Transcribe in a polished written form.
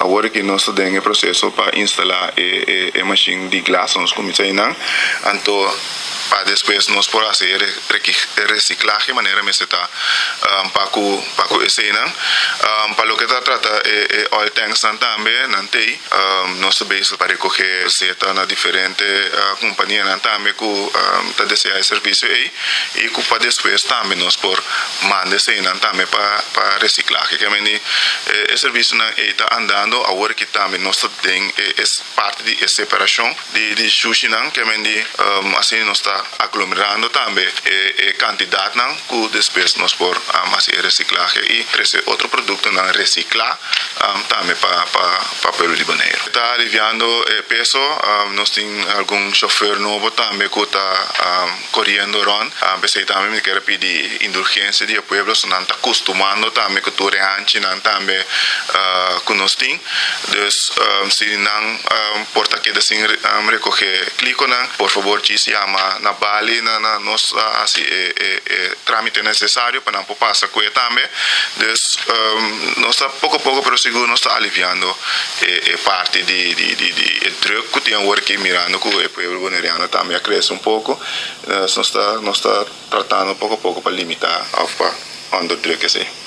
Awor aki nos ta den e proseso pa instalá e mashin di glas, nos kuminsá einan, anto pa despues nos por hasi e resiklahe manera mester ta pa ku pa ku eseinan. Pa loke ta trata e oil tanksnan tambe nan t'ei. Nos ta bezig pa rekohé zeta na diferente kompanianan tambe ku ta deseá e servisio ei i ku pa despues tambe nos por manda eseinan tambe pa pa resiklahe. Ke mende e servisionan ei ta andando awor aki tambe nos ta den e parti di e separashon di di shushinan ke mende asina nos ta aglomerando tambe e kantidatnan ku despues nos por hasi e resiklahe i trese otro produktonan resiklá tambe pa pa pueblo di Boneiru. Ta aliviando e peso, nos tin algun shofer nobo tambe ku ta koriendo rònt, p'esei tambe mi kier a pidi indulgensia di e pueblo, so nan ta kustumando tambe ku tur e hanchinan tambe ku nos tin. Dus si nan por ta keda sin rekohe klikonan, por fabor djis yama na bali na nos hasi e tramite nesesario pa nan por pasa ku e tambe. Dus nos ta poko poko pero sigur nos ta aliviando e parti di e druk ku tin awor aki mirando ku e pueblo boneriano tambe a krese un poko. Nos ta nos ta tratando poko poko pa limita òf pa onderdruk esei.